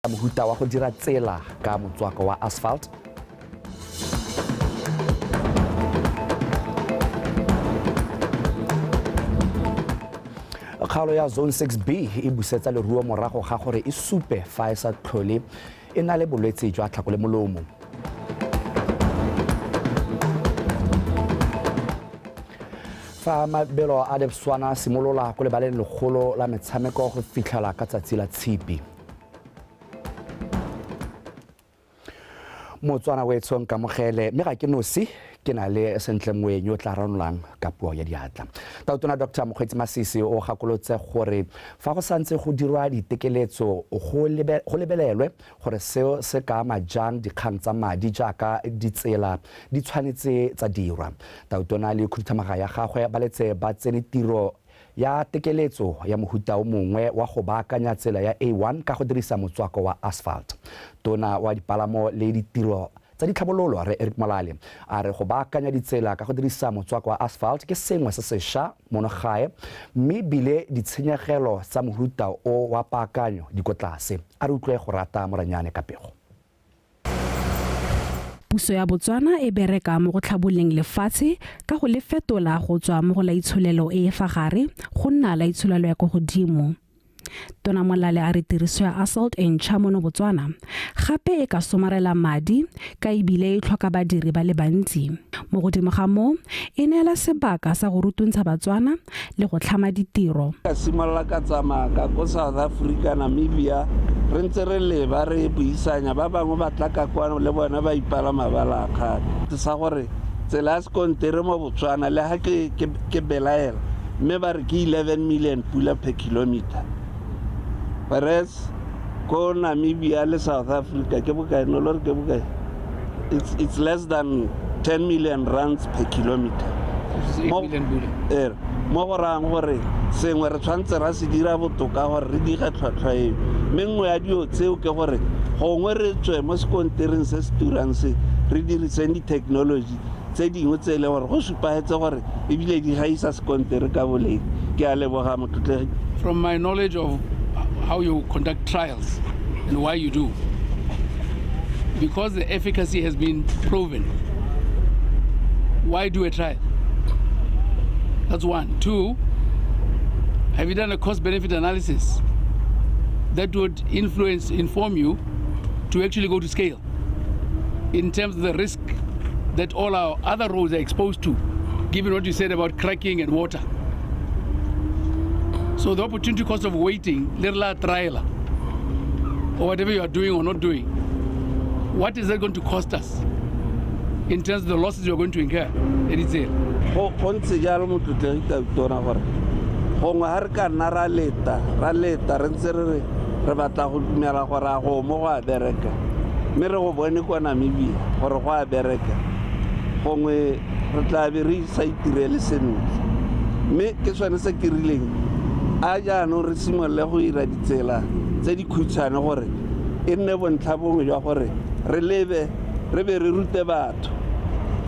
Mohuta wa go dira tsela ka motswako wa asphalt. Kgaolo ya Zone 6B e busetsa leruo morago ga gore e supe fa e sa tlhole e na le bolwetse jwa tlhako le molomo. Fa mabelo a Debswana simolola ko lebaleng legolo la metshameko go fitlhela ka tsatsi la tshipi. Motswana wetsho nkamogele mme ga ke nosi ke na le Sentle Moeng yo tla ranolang ka puo ya diatla. Tautona Dr. Mokgweetsi Masisi o gakolotse gore fa go santse go dirwa ditekeletso go lebelelwe gore seo se ka ama jang dikgang tsa madi jaaka ditsela di tshwanetse tsa dirwa. Tautona le khuduthamaga ya gagwe ba letse ba tsene tiro ya tekeletso ya mohuta o mongwe wa go baakanya tsela ya A1 ka go dirisa motswako wa asphalt. Tona wa dipalamo le ditiro tsa ditlhabololo re Eric Molale a re go baakanya ditsela ka go dirisa motswako wa asphalt ke sengwe se sešwa mono gae mme bile ditshenyegelo tsa mohuta o wa paakanyo di ko tlase. A re utlwe go rata Moranyane ka pego. Puso ya Botswana e bereka mo go tlhabololeng lefatshe ka go le fetola go tswa mo go la itsholelo e e fa gare go nna la itsholelo ya ko godimo. Tona Molale a re tiriso ya asphalt e ntšha mono Botswana gape e ka somarela madi ka ebile e tlhoka badiri ba le bantsi. Mo godimo ga moo e neela sebaka sa go rutuntsha Batswana le go tlhama ditiro. Ka simolola ka tsamaya ka ko South Africa, Namibia, re ntse re leba re buisanya, ba bangwe ba tla ka kwano le bona ba ipala mabala a kgale. Sa gore tsela ya sekontere mo Botswana le ha ke belaela mme ba re ke 11 million pula per kilometer. Whereas ko Namibia le South Africa ke bokae, no lore ke bokae? It's less than 10 million rands per kilometer. Mo go rayang gore sengwe re tshwanetse ra se dira botoka gore re dige tlhwatlhwa eo. Mme nngwe ya dilo tseo ke gore gongwe re tswe mo sekontereng se se turang se re diriseng di-technology tse dingwe tse e leng gore go supagetse gore ebile di gaisa sekontere ka boleng. Ke a leboga motlotlegi. From my knowledge of how you conduct trials and why you do, because the efficacy has been proven, why do a trial? That's one. Two, have you done a cost-benefit analysis that would inform you to actually go to scale in terms of the risk that all our other roads are exposed to, given what you said about cracking and water? So the opportunity cost of waiting, little trial, or whatever you are doing or not doing, what is that going to cost us in terms of the losses you are going to incur? Go ntse jalo motlotlegi Tautona gore gongwe ga re ka nna ra leta re ntse re re batla go dumela gore a go mo go a bereka mme re go bone kwa Namibia gore go a bereka, gongwe re tla be re sa itirele sentle. Mme ke sone se ke rileng a jaanong re simolole go ira ditsela tse di khutshwane gore e nne bontlha bongwe jwa gore re lebe re be re rute batho.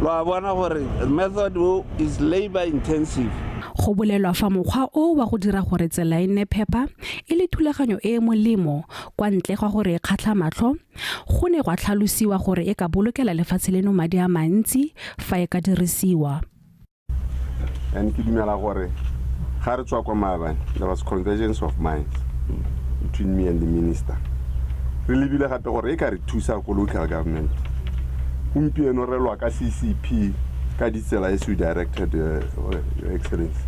Lo a bona gore method o is labor intensive. Go bolelwa fa mokgwa o wa go dira gore tsela e nne phepa e le thulaganyo e e molemo kwa ntle ga gore e kgatlha matlho, go ne gwa tlhalosiwa gore e ka bolokela lefatshe leno madi a mantsi fa e ka dirisiwa. And ke dumela gore ga re tswa kwa maabane, there was convergence of minds between me and the minister. Re lebile gape gore e ka re thusa ko local government. Gompieno re lwa ka CCP ka ditsela as you directed, Your Excellency.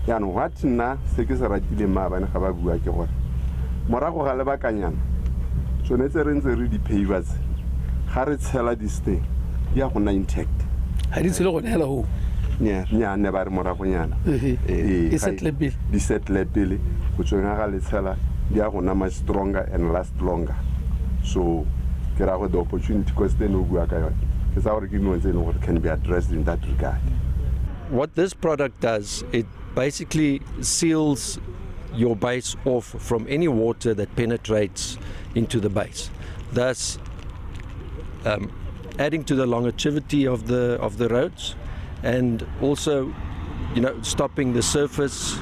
Jaanong gwa nna se ke se ratileng maabane ga ba bua ke gore morago ga lebakanyana tsone tse re ntse re di-pavers ga re tshela di-steng di ya go nna intact. Ga di tshele gone hela hoo? Nnyaa, ne ba re moragonyana. E settle pele. Di settle pele go tsweng ga le tshela di ya go nna much stronger and last longer. So ke ra go the opportunity cost eno o bua ka yone ke tsa gore ke dingwe tse e leng gore can be addressed in that regard. What this product does, it basically seals your base off from any water that penetrates into the base, thus adding to the longevity of the roads, and also stopping the surface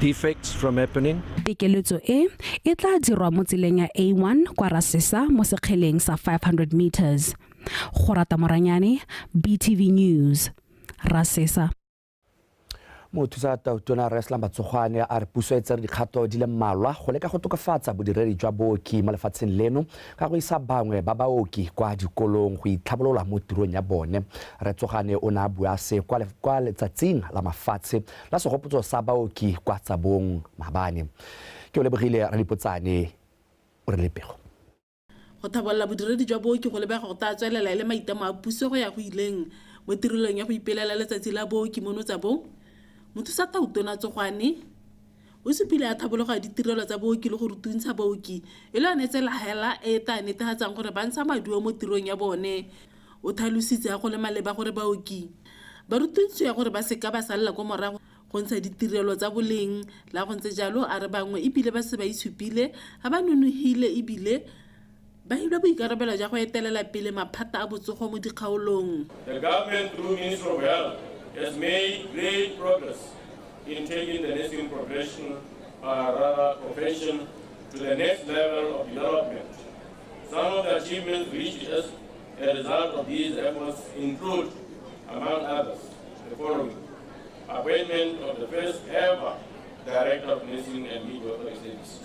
defects from happening. Tekeletso e e tla dirwa mo tseleng ya A1 kwa Rasesa mo sekgeleng sa 500 meters. Gorata Moranyane, BTV News, Rasesa. Mothusa Tautona Rre Slumber Tsogwane a re puso e tsere dikgato di le mmalwa go leka go tokafatsa bodiredi jwa booki mo lefatsheng leno ka go isa bangwe ba baoki kwa dikolong go itlhabolola mo tirong ya bone. Rre Tsogwane o ne a bua se kwa letsatsing la mafatshe la segopotso sa baoki kwa Tsabong maabane. Ke o lebogile Radipotsane o re le pego. Go thabolola bodiredi jwa booki go lebega go tla tswelela e le maitlamo a puso go ya go ileng mo tirelong ya go ipelela letsatsi la booki mono Tsabong. Mothusa Tautona Tsogwane o supile a thabologa ditirelo tsa booki le go rutuntsha baoki e le yone tsela hela e tla netefatsang gore ba ntsha maduo mo tirong ya bone. O tlhalositse go le maleba gore baoki ba rutuntshiwe gore ba seka ba salela kwa morago go ntsha ditirelo tsa boleng. La go ntse jalo a re bangwe ebile ba se ba itshupile ga ba nonogile ebile ba hilwe boikarabelo jwa go etelela pele maphata a botsogo mo dikgaolong. The government through Ministry of Health has made great progress in taking the nursing profession to the next level of development. Some of the achievements reached as a result of these efforts include, among others, the following: appointment of the first ever Director of Nursing and Midwifery Services,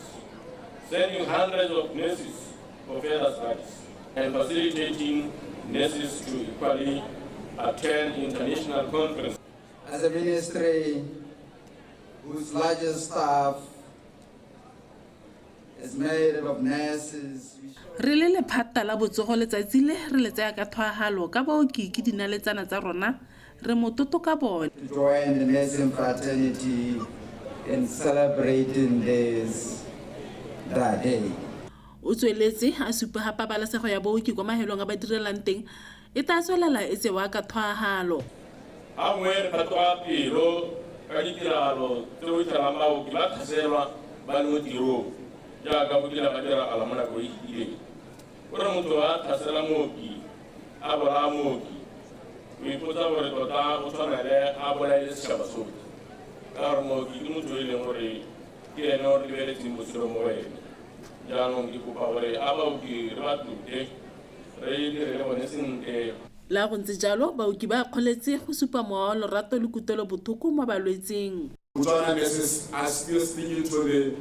sending hundreds of nurses for further studies, and facilitating nurses to equally attend international conferences. As a ministry whose largest staff is made up of nurses. Re le lephata la botsogo letsatsi le re le tsaya ka tlhoahalo ka baoki ke dinaletsana tsa rona re mototo ka bone. To join the nursing fraternity in celebrating this day. O tsweletse a supa ga pabalesego ya baoki kwa mahelong a ba direlang teng e tla tswelela e tsewa ka tlhoahalo. A nngwe re phatoga pelo ka ditiragalo tse o fitlhelang baoki ba tlhaselwa ba le mo tirong jaaka go kile ga diragala mo nako e fetileng. O re motho a tlhasela mooki a bolaya mooki o ipotsa gore tota o tshwana le a bolaile setšhaba sotlhe, ka gore mooki ke motho e leng gore ke ene o re lebeletseng botshelo mo go ene. Jaanong ke kopa gore a baoki re ba tlotle re dire le bone sentle. La go ntse jalo baoki ba kgoletse go supa mowa wa lorato le kutlwelobotlhoko mo balwetseng. Botswana nurses are still sticking to the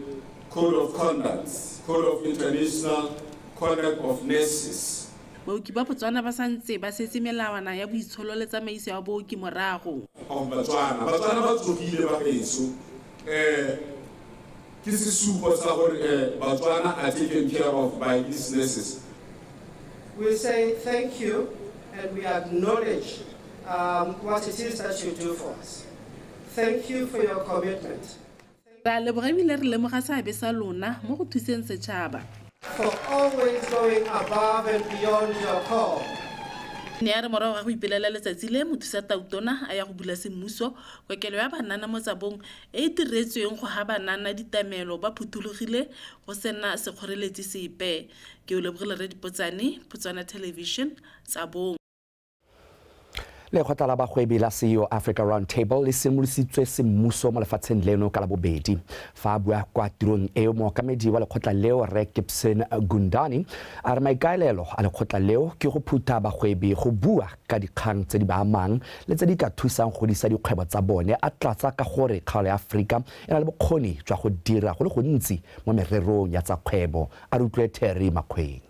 Code of Conduct, Code of International Conduct of Nurses. Baoki ba Botswana ba santse ba setse melawana ya boitsholo le tsamaiso ya booki morago. Of Botswana, Botswana ba tsogile ba geso. Ke sesupo sa gore Botswana are taken care of by these nurses. We say thank you and we acknowledge what it is that you do for us. Thank you for your commitment. Ra leboga ebile re lemoga seabe sa lona mo go thuseng setšhaba. For always going above and beyond your call. Ne ya re morago ga go ipelela letsatsi le mothusa Tautona a ya go bula semmuso kokelo ya banana mo Tsabong e e diretsweng go ga banana ditamelo ba phuthologile go sena sekgoreletsi sepe. Ke o lebogile Radipotsane, Botswana Television, Tsabong. Lekgotla la bagwebi la CEO Africa Roundtable le simolositswe semmuso mo lefatsheng leno ka Labobedi. Fa a bua kwa tirong eo, mookamedi wa lekgotla leo Rre Gibson Gundani a re maikaelelo a lekgotla leo ke go phutha bagwebi go bua ka dikgang tse di ba amang le tse di ka thusang go godisa dikgwebo tsa bone, a tlatsa ka gore kgaolo ya Aforika e na le bokgoni jwa go dira go le gontsi mo mererong ya tsa kgwebo. A re utlwe Terry Makgweng.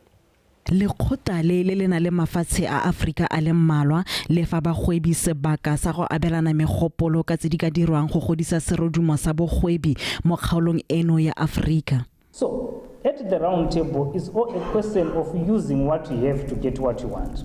Lekgotla le le na le mafatshe a Aforika a le mmalwa le fa bagwebi sebaka sa go abelana megopolo ka tse di ka dirwang go godisa serodumo sa bogwebi mo kgaolong eno ya Aforika. So at the round table is all a question of using what you have to get what you want.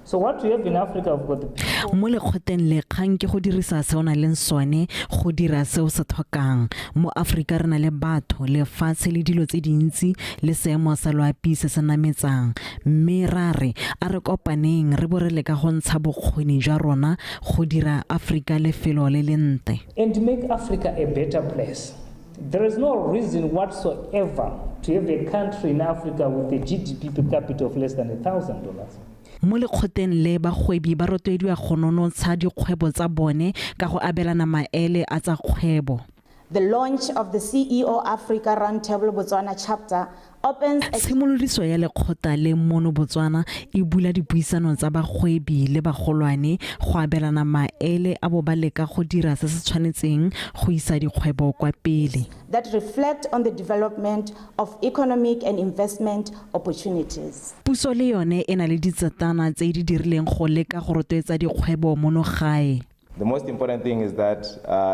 So what we have in Africa, we've got the people. Mo lekgoteng le kgang ke go dirisa se o nang le sone go dira se o se tlhokang. Mo Afrika re na le batho, lefatshe le dilo tse dintsi le seemo sa loapi se se nametsang. Mme ra re a re kopaneng re bo re leka go ntsha bokgoni jwa rona go dira Afrika lefelo le le ntle. And make Africa a better place. There is no reason whatsoever to have a country in Africa with a GDP per capita of less than $1,000. Mo lekgoteng le bagwebi ba rotloediwa go nonotsha dikgwebo tsa bone ka go abelana maele a tsa kgwebo. The launch of the CEO Africa Roundtable Botswana chapter opens a Tshimolodiso ya lekgotla le mono Botswana e bula dipuisano tsa bagwebi le bagolwane go abelana maele a bo ba leka go dira se se tshwanetseng go isa dikgwebo kwa pele. that reflect on the development of economic and investment opportunities. Puso le yone e na le ditsetana tse di dirileng go leka go rotloetsa dikgwebo mono gae. The most important thing is that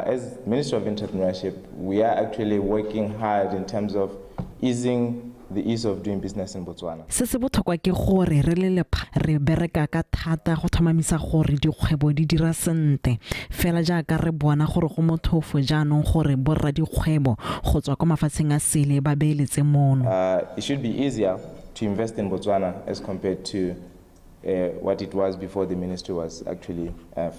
as Ministry of Entrepreneurship, we are actually working hard in terms of easing the ease of doing business in Botswana. Se se botlhokwa ke gore re le lephata re bereka ka thata go tlhomamisa gore dikgwebo di dira sentle. Fela jaaka re bona gore go motlhofo jaanong gore borra dikgwebo go tswa kwa mafatsheng a sele ba beeletse mono. It should be easier to invest in Botswana as compared to what it was before the ministry was actually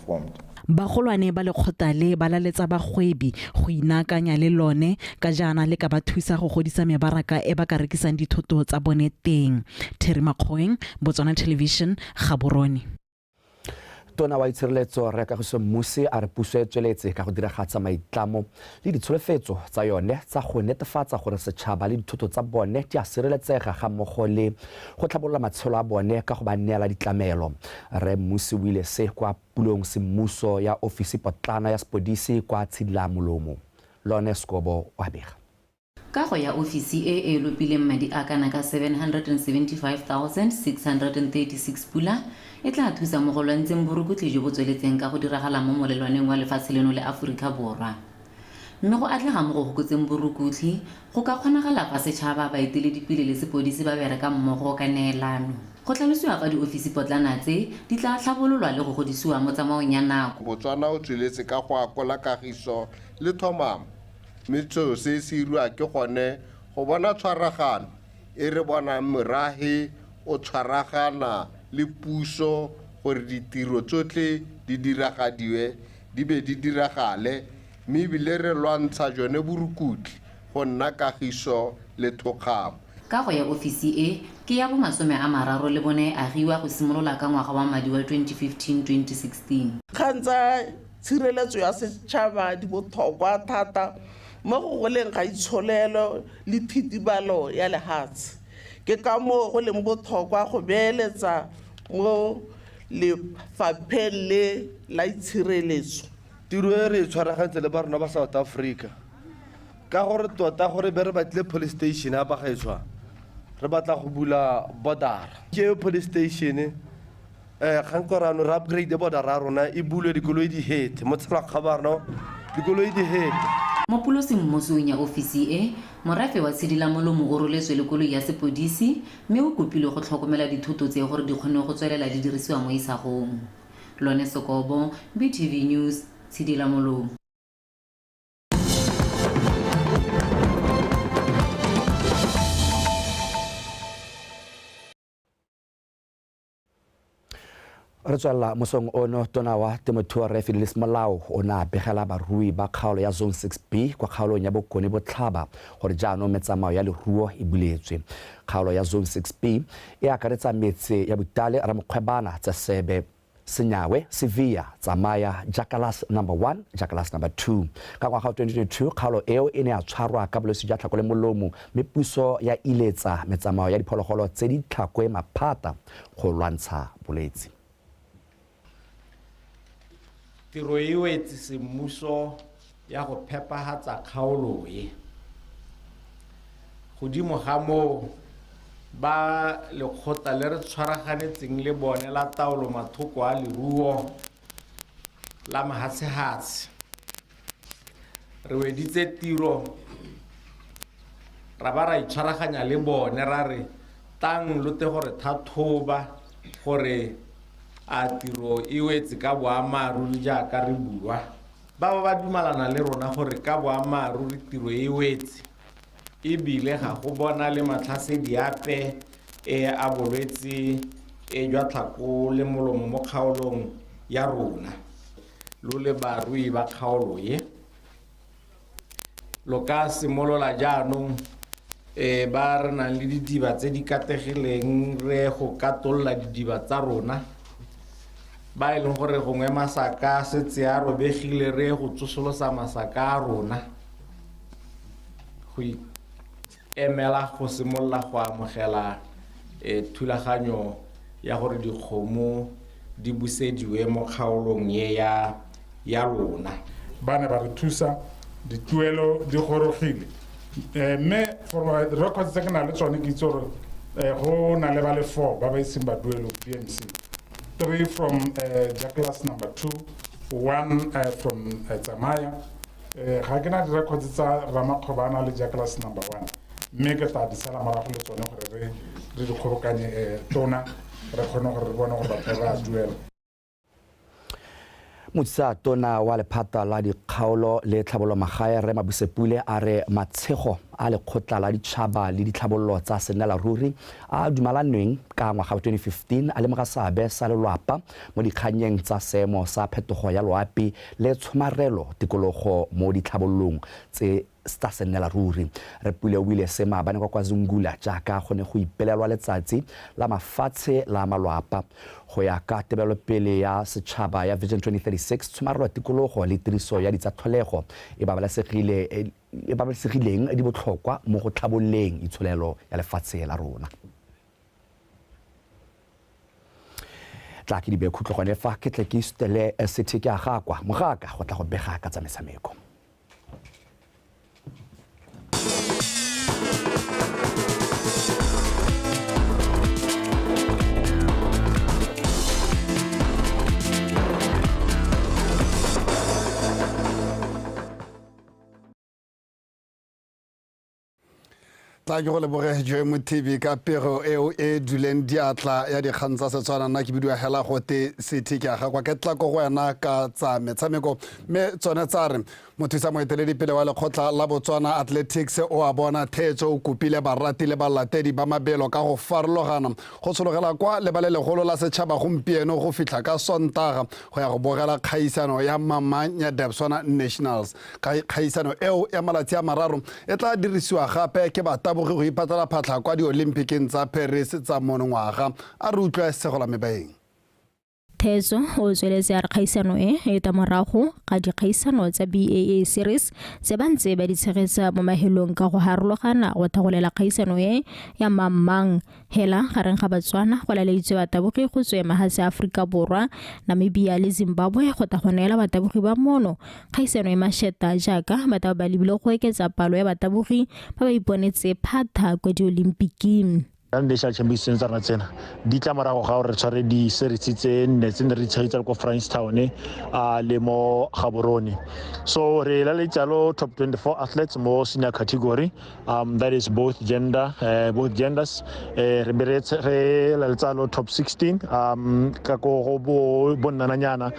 formed. Bagolwane ba lekgotla le ba laletsa bagwebi go inaakanya le lone ka jaana le ka ba thusa go godisa mebaraka e ba ka rekisang dithoto tsa bone teng. Terry Makgoeng, Botswana Television, Gaborone. Tona wa Itshireletso Rre Kagiso Mmusi a re puso e tsweletse ka go diragatsa maitlamo le ditsholofetso tsa yone tsa go netefatsa gore setšhaba le dithoto tsa bone di a sireletsega ga mmogo le go tlhabolola matshelo a bone ka go ba neela ditlamelo. Rre Mmusi o ile se kwa pulong semmuso ya ofisi potlana ya sepodisi kwa Tshidilamolomo. Lone Sekobo o a bega. Kago ya ofisi e e lopileng madi a kana ka 775,636 pula e tla thusa mo go lwantsheng borukutlhi jo bo tsweletseng ka go diragala mo molelwaneng wa lefatshe leno le Aforika Borwa. Mme go atlega mo go fokotseng borukutlhi go ka kgonagala fa setšhaba, baeteledipele le sepodisi ba bereka mmogo ka neelano. Go tlhalosiwa fa diofisi potlana tse di tla tlhabololwa le go godisiwa mo tsamaong ya nako. Botswana o tsweletse ka go akola kagiso le tlhomamo, mme seo se se iriwa ke gone go bona tshwaragano e re bonang morahe o tshwaragana le puso gore ditiro tsotlhe di diragadiwe di be di diragale, mme ebile re lwantsha jone borukutlhi go nna kagiso le thokgamo. Kago ya ofisi e ke ya bo 34 e agiwa go simolola ka ngwaga wa madi wa 2015-2016. Kgang tsa tshireletso ya setšhaba di botlhokwa thata mo go goleng ga itsholelo le thitibalo ya lehatshe. Ke ka moo go leng botlhokwa go beeletsa mo lefapheng le la itshireletso. Tiro e re e tshwaragantse le ba rona ba South Africa ka gore tota gore be re batlile police station ya bagaetshwa, re batla go bula border. Ke police station kgang re upgrade border ya rona e bulwe dikoloi di hete mo tshelakgabarno dikoloi di hete. Mo pulosemmusong ya ofisi e, morafe wa Tshidilamolomo o roletswe le koloi ya sepodisi mme o kopilwe go tlhokomela dithoto tse gore di kgone go tswelela di dirisiwa mo isagong. Lone Sekobo, BTV News, Tshidilamolomo. Re tswelela mosong ono, tona wa temothuo Rre Fidelis Molao o ne a begela barui ba kgaolo ya Zone 6B kwa kgaolong ya Bokone Botlhaba gore jaanong metsamao ya leruo e buletswe. Kgaolo ya Zone 6B e akaretsa metse ya Butale, Ramokgwebana, Tsesebe, Senyawe, Sevilla, Tsamaya, Jackalas number 1, Jackalas number 2. Ka ngwaga wa 2022 kgaolo eo e ne ya tshwarwa ka bolwetse jwa tlhako le molomo, mme puso ya iletsa metsamao ya diphologolo tse di tlhakwe maphata go lwantsha bolwetse. Tiro e wetse semmuso ya go phepagatsa kgaolo e. Godimo ga moo ba lekgotla le re tshwaraganetseng le bone la taolo mathoko a leruo la mahatshehatshe. Re weditse tiro ra ba ra itshwaraganya le bone ra re tang lo te gore thathoba gore a tiro e wetse ka boammaaruri jaaka re bua. Ba ba dumalana le rona gore ka boammaaruri tiro e wetse, ebile ga go bona le matlhasedi ape e a bolwetse e jwa tlhako le molomo mo kgaolong ya rona. Lo le barui ba kgaolo e lo ka simolola jaanong Ba re nang le didiba tse di kategileng re go katolla didiba tsa rona, ba e leng gore gongwe masaka a setse a robegile re go tsosolosa masaka a rona go emela go simolola go amogela thulaganyo ya gore dikgomo di busediwe mo kgaolong e ya rona. Ba ne ba re thusa, dituelo di gorogile, mme for records tse ke na le tsone ke itse gore go na le ba le 4 ba ba iseng ba duelo BMC, 3 from Jackalas number 2, 1 from Tsamaya. Ga ke na di-records tsa Ramakgobana le Jackalas number 1, mme ke tla di sala morago le tsone gore re di kgobokanye tona re kgone gore re bone gore batho ba duela. Mothusa tona wa lephata la dikgaolo le tlhabololo magae Rre Mabuse Pule a re matshego a lekgotla la ditšhaba le ditlhabololo tsa sennelaruri a dumalanweng ka ngwaga wa 2015 a lemoga seabe sa lelwapa mo dikganyeng tsa seemo sa phetogo ya loapi le tshomarelo tikologo mo ditlhabololong tse tsa sennelaruri. Rre Pule o buile se maabane kwa KwaZungula jaaka go ne go ipelelwa letsatsi la mafatshe la malwapa. Go ya ka tebelopele ya setšhaba ya Vision 2036, tshomarelo tikologo le tiriso ya ditsatlholego e babalesegileng di botlhokwa mo go tlhabololeng itsholelo ya lefatshe la rona. Tla ke di bee khutlo gone fa ke tle ke isutele setheke a gakwa mogaka go tla go bega ka tsa metshameko. Tla ke go leboge Joe Mothibi ka pego eo e duleng diatla ya dikgang tsa Setswana. Nna ke bidiwa hela gote Sethe ke a gakwa ke tla ko go wena ka tsa metshameko, mme tsone tsa re mothusa moeteledipele wa lekgotla la Botswana Athletics o a bona theetso o kopile barati le balatedi ba mabelo ka go farologana go tshologela kwa lebalelegolo la setšhaba gompieno go fitlha ka Sontaga go ya go bogela kgaisano ya Mamang ya Debswana Nationals. Kgaisano eo ya malatsi a mararo e tla dirisiwa gape ke batabogi go ipatlela phatlha kwa di-Olympiceng tsa Paris tsa monongwaga. A re utlwe Segola Mebaeng. Theetso o tsweletse a re kgaisano e e tla morago ga dikgaisano tsa BAA series tse ba ntse ba di tshegetsa mo mahelong ka go harologana go thagolela kgaisano e ya Mamang. Hela gareng ga Batswana go laleditswe batabogi go tswe mahatshe a Aforika Borwa, Namibia le Zimbabwe go tla go neela batabogi ba mono kgaisano e masheta jaaka batho ba lebile go oketsa palo ya batabogi ba ba iponetse phatha kwa di-Olympiking. National Championships tsa rona tsena di tla morago ga gore re tshware di-series tse nne tse ne re di tshegetsa ko Francistown le mo Gaborone. So re laleditse top 24 athletes mo senior category, that is both gender, both genders. Re be re laletsa top 16 ka ko go bo nnananyana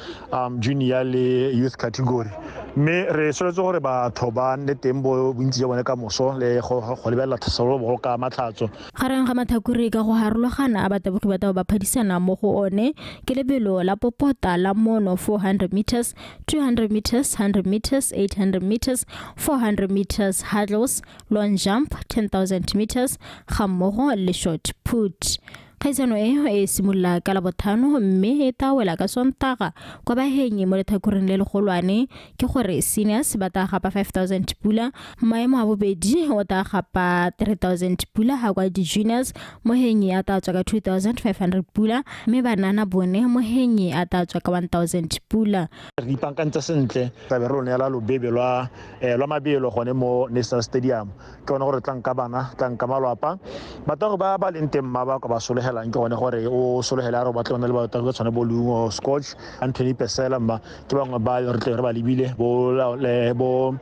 junior le youth category. Mme re soletse gore batho ba nne teng bo bontsi jwa bone ka moso le go lebelela segolobogolo ka matlhatso. Gareng ga mathakore ka go harologana a batabogi ba tao ba phadisana mo go one ke lebelo la popota la mono 400 meters, 200 meters, 100 meters, 800 meters, 400 meters hurdles, long jump, 10,000 meters ga mmogo le shot put. Kgaisano e e simolola ka Labotlhano mme e tla wela ka Sontaga kwa bahenyi mo lethakoreng le legolwane ke gore seniors ba tla gapa 5,000 pula, maemo a bobedi o tla gapa 3,000 pula ha kwa di-juniors mohenyi a tla tswa ka 2,500 pula mme banana bone mohenyi a tla tswa ka 1,000 pula. Re ipaakantse sentle tla be re lo neela lobebe lwa mabelo gone mo National Stadium. Ke gone gore tlang ka bana, tlang ka malwapa, batho ba ba leng teng mma ba ka ba solegela ke gone gore o solegele a re o batle go na le batho ba tshwane bo Lungo Scotch, Anthony Pesela mma ke bangwe ba re tle re ba lebile bo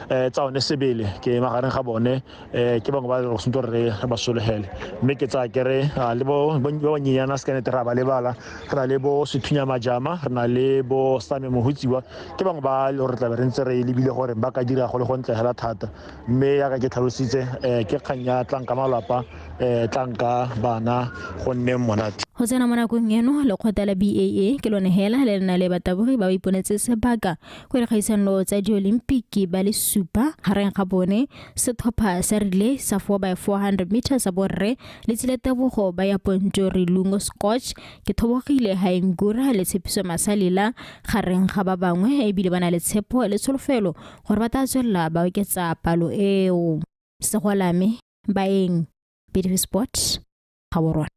Tsaone Sebele ke magareng ga bone, ke bangwe ba re sentse re ba solegele. Mme ke tsaya kere le bo ba banyenyana se ka nete ra ba lebala, re na le bo Sethunya Majama, re na le bo Same Mohutsiwa, ke bangwe ba re tla be re ntse re lebile gore ba ka dira go le go ntle hela thata. Mme yaka ke tlhalositse ke kgang ya tlang ka malwapa Tlang ka bana go nne monate. Go tsena mo nakong eno, lekgotla la BAA ke lone hela le le na le batabogi ba ba iponetse sebaka ko dikgaisanong tsa diolimpiki ba le supa, gareng ga bone setlhopha sa relay sa 4x400 meters sa borre le Tsile Tebogo ba ya Pontjo Rilungo Scotch ke Thobogile Haingura le Tshepiso Masalela gareng ga ba bangwe, ebile ba na le tshepo le tsholofelo gore ba tla tswelela ba oketsa palo eo. Segolame Baeng, BTV Sport, Gaborone.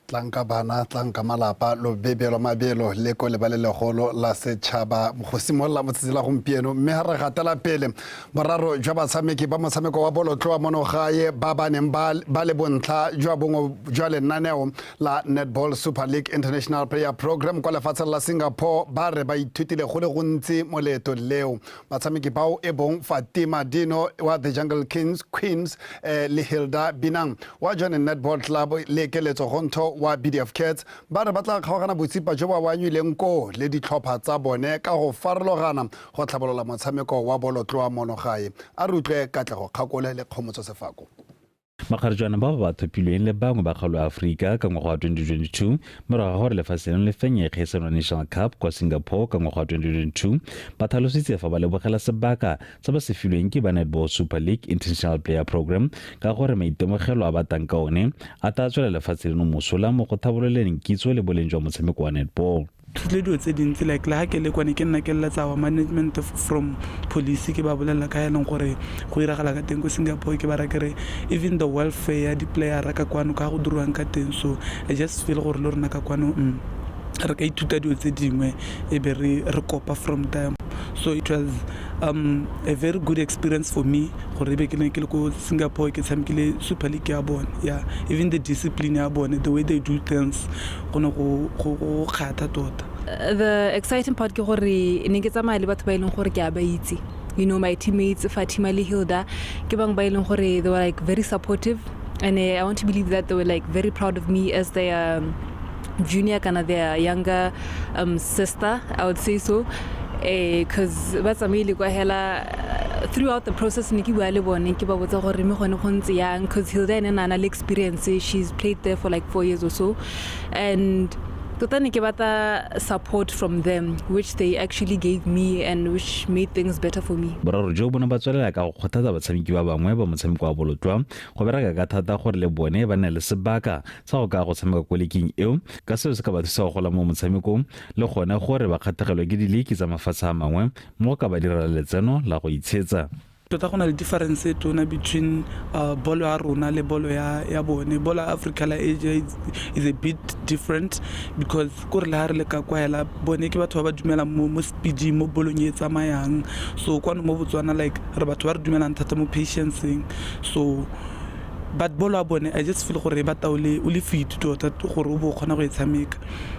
Tlang ka bana, tlang ka malapa, lobebelo mabelo le ko leba le legolo la setšhaba go simolola motsatsi la gompieno. Mme ga re gatela pele, boraro jwa batshameki ba motshameko wa bolotloa mono gae ba ba neng ba le bontlha jwa bongwe jwa lenaneo la Netball Super League International Player Program kwa lefatsheng la Singapore ba re ba ithutile go le gontsi mo leetong leo. Batshameki bao e bong Fatima Dino wa The Jungle Kings Queens le Hilda Binang wa Jwaneng Netball Club le Keletso Gontho wa BDF Cats ba re ba tla kgaogana botsipa jo ba anywileng koo le ditlhopha tsa bone ka go farologana go tlhabolola motshameko wa bolotloa mono gae. A re utlwe Katlego Kgakole le Kgomotso Sefako. Makgarejwana bao ba ba thopilweng le bangwe ba kgaolo ya Aforika ka ngwaga wa 2022 morago ga gore lefatshe leno le fenye kgaisano ya National Cup kwa Singapore ka ngwaga wa 2022 ba tlhalositse fa ba lebogela sebaka se ba se filweng ke ba Netball Super League International Player Program ka gore maitemogelo a ba tang ka one a tla tswela lefatshe leno mosola mo go tlhabololeng kitso le boleng jwa motshameko wa netball. Thutile dilo tse dintsi, like le ga ke le kwane ke nna ke leletsa our management from police, ke ba bolelela ka e leng gore go iragala ka teng ko Singapore, ke ba ra kere even the welfare ya di-playera ka kwano ka go diriwang ka teng. So I just feel gore le rona ka kwano re ka ithuta dilo tse dingwe e be re kopa from them. So it was a very good experience for me gore ebe ke ne ke le ko Singapore, ke tshamekile Super League ya bone. Yeah, even the discipline ya bone, the way they do things, go ne go kgatha tota. The exciting part ke gore ne ke tsamaya le batho ba e leng gore ke a ba itse. My teammates Fatima le Hilda ke bangwe ba e leng gore they were like very supportive, and I want to believe that they were like very proud of me as their junior kana their younger sister, I would say so, because ba tsamaile kwa hela throughout the process ne ke bua le bone, ke ba botsa gore mme gone go ntse yang, because Hilda ene na le experience, she's played there for like 4 years or so, and tota ne ke batla support from them, which they actually gave me and which made things better for me. Boraro jo bone ba tswelela ka go kgothatsa batshameki ba bangwe ba motshameko wa bolotloa go bereka ka thata gore le bone ba nne le sebaka sa go ka go tshameka ko leking eo, ka seo se ka ba thusa go gola mo motshamekong le gone gore ba kgatlhegelwe ke diliki tsa mafatshe a mangwe mo go ka ba direla letseno la go itshetsa. Tota go na le difference e tona between bolo ya rona le bolo ya bone. Bolo ya Africa la Asia is a bit different because ko re le ha re le ka kwa hela bone ke batho ba ba dumelang mo speeding, mo bolong e tsamayang. So kwano mo Botswana like re batho ba re dumelang thata mo patienceng. So but bolo ya bone I just feel gore e batla o le fit tota gore o bo kgona go e tshameka.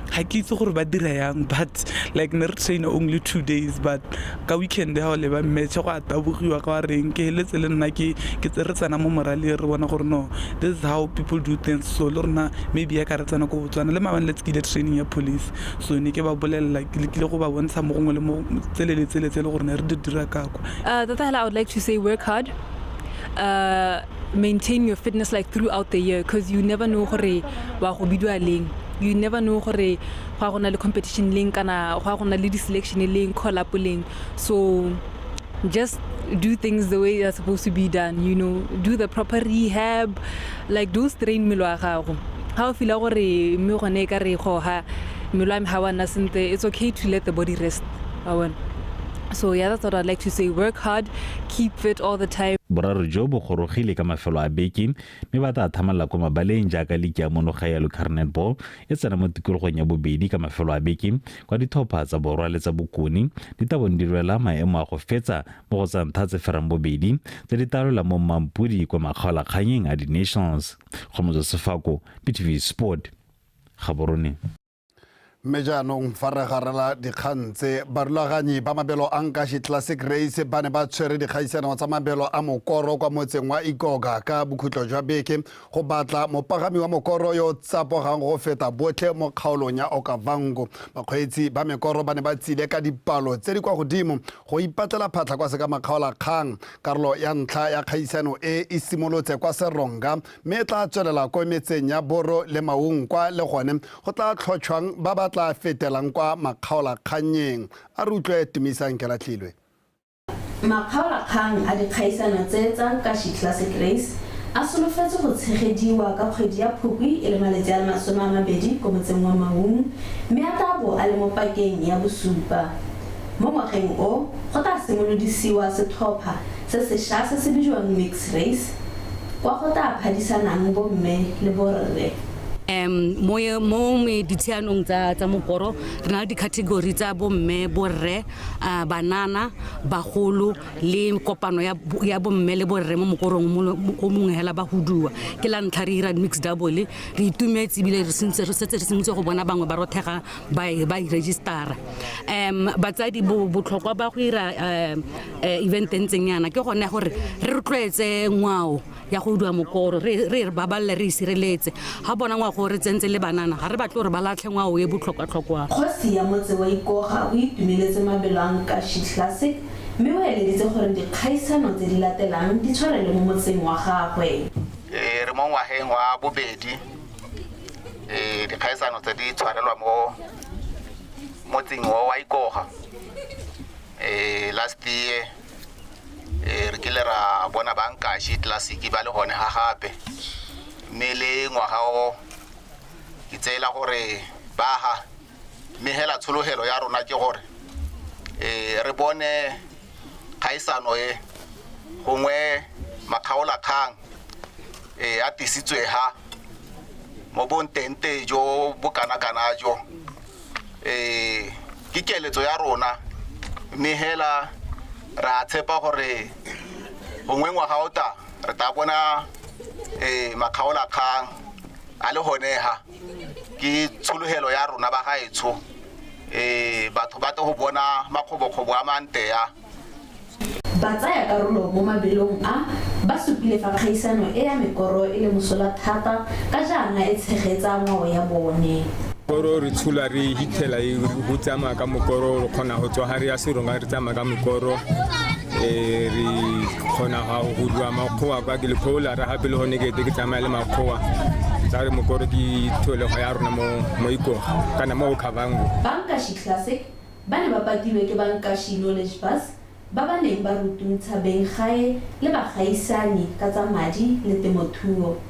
Ga ke itse gore ba dira yang, but like ne re train only 2 days, but ka weekend ha o leba match go a tabogiwa ka reng, ke heletse le nna ke tse re tsena mo morale re bona gore no, this is how people do things. So le rona maybe ya ka re tsena ko Botswana le maabane let's kile training ya police, so ne ke ba bolelela ke lekile go ba bontsha mo gongwe le mo tsele le tsele tse le gore ne re di dira ka kwa. Tota hela I would like to say work hard, maintain your fitness like throughout the year, because you never know gore wa go bidiwa leng. You never know gore go a go na le competition leng kana go a go na le di-selection leng, call up leng. So just do things the way they're supposed to be done, do the proper rehab, like don't strain mmele wa gago. Ha o feel gore mme gone e ka re go ha mmele wa me ha wa nna sentle, it's okay to let the body rest. Wa bona? So yeah, that's what I'd like to say. Work hard, keep fit all the time. Boraro jo bo gorogile ka mafelo a beke mme ba tla thamalla ko mabaleng jaaka liki ya monoga ya Local Netball e tsena mo tikologong ya bobedi ka mafelo a beke kwa ditlhopha tsa borwa le tsa bokone di tla bong di lwela maemo a go fetsa mo go tsa ntlha tse ferang bobedi tse di tla lwela mo Mampudi kwa makgaolakganyeng a di-Nationals. Kgomotso Sefako, BTV Sport, Gaborone. Mme jaanong fa re garela dikgang tse, barulaganyi ba mabelo a Nkashi Classic Race ba ne ba tshwere dikgaisano tsa mabelo a mokoro kwa motseng wa Ikoga ka bokhutlo jwa beke go batla mopagami wa mokoro yo o tsapogang go feta botlhe mo kgaolong ya Okavango. Bakgweetsi ba mekoro ba ne ba tsile ka dipalo tse di kwa godimo go ipatlela phatlha kwa sekamakgaolakgang. Karolo ya ntlha ya kgaisano e e simolotse kwa Seronga mme e tla tswelela ko metseng ya Boro le Maung kwa le gone go tla tlhotšhwang ba ba tla fetelang kwa makgaolakgannyeng. A re utlwe Tumisang Kelatlhilwe. Makgaolakgang a dikgaisano tse tsa Nkashi Classic Race a solofetswe go tshegediwa ka kgwedi ya Phukwi e le malatsi a le 20 ko motseng wa Maung mme a tla bo a le mo pakeng ya bosupa. Mo ngwageng o, go tla simolodisiwa setlhopha se sesha se se bidiwang Mix Race kwa go tla phadisanang bomme le borre. Mo mo ditshianong tsa tsa mokoro re na le di-category tsa bomme, borre, banana, bagolo le kopano ya ya bomme le borre mo mokorong o mongwe hela ba huduwa. Ke la ntlha re ira mix double, re itumetse ebile re sentse re setse re simolotse go bona bangwe ba rothega ba ba iregistera. Batsadi, botlhokwa ba go ira event e ntseng yana ke gone gore re rotloetse ngwao ya go huduwa mokoro, re re baballe, re e sireletse. Ga bona ngwago re tsentse le banana, ga re batle gore ba latlhe ngwao e botlhokwa-tlhokwa. Kgosi ya motse wa Ikoga o itumeletse mabelo a Nkashi Classic mme o eleditse gore dikgaisano tse di latelang di tshwarelwe mo motseng wa gagwe. Re mo ngwageng wa bobedi dikgaisano tse di tshwarelwa mo motseng wa Ikoga. Last year re kile ra bona ba Nkashi Classic ba le gone ga gape, mme le ngwaga o ke tseela gore ba ga mme hela tshologelo ya rona ke gore re bone kgaisano e gongwe makgaolakgang a tisitswe ha mo bontente jo bo kana-kana jo. Ke keletso ya rona, mme hela ra tshepa gore gongwe ngwaga o ta re tla bona makgaolakgang a le gone ha. Ke tshologelo ya rona ba gaetsho, batho ba tle go bona makgobokgobo a mante a. Ba tsaya karolo mo mabelong a ba supile fa kgaisano e ya mekoro e le mosola thata ka jaana e tshegetsa ngwao ya bone. Mokoro re tshola re hitlhela go tsamaya ka mokoro, re kgona go tswa ga re ya Seronga re tsamaya ka mokoro, re kgona go huduwa makgowa kwa ke lephola re gape le gone ke ete ke tsamaya le makgowa tsa re mokoro ke tholego ya rona mo Ikoga kana mo Okavango. Ba Nkashi Classic ba ne ba patilwe ke ba Nkashi Knowledge Bus ba ba neng ba rutuntsha beng gae le bagaisani ka tsa madi le temothuo.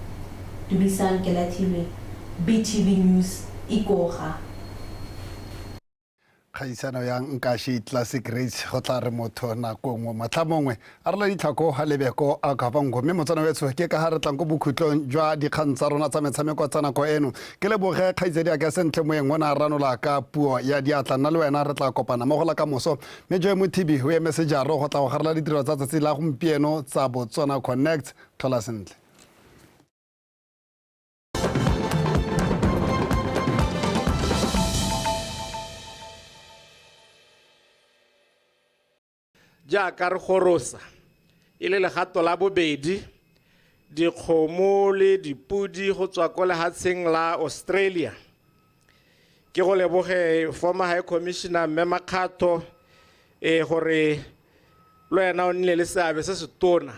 Dumisang Kelathilwe, BTV News, Ikoga. Kgaisano ya Nkashi Classic Race go tla re motho nako nngwe matlha mongwe a rela ditlhako ga lebeko a Okavango. Mme motswana wetsho, ke ka ga re tlang ko bokhutlong jwa dikgang tsa rona tsa metshameko tsa nako eno. Ke leboge kgaitsedi a ka Sentle Moeng, o ne a ranola ka puo ya diatla. Nna le wena re tla kopana mo go la ka moso, mme Joe Mothibi o eme sejaro go tla go garela ditiro tsa tsatsi la gompieno tsa Botswana Connect. Tlhola sentle. Jaaka re gorosa e le legato la bobedi dikgomo le dipudi go tswa ko lehatsheng la Australia, ke go leboge former High Commissioner mme Makgatho, gore le wena o nnile le seabe se se tona.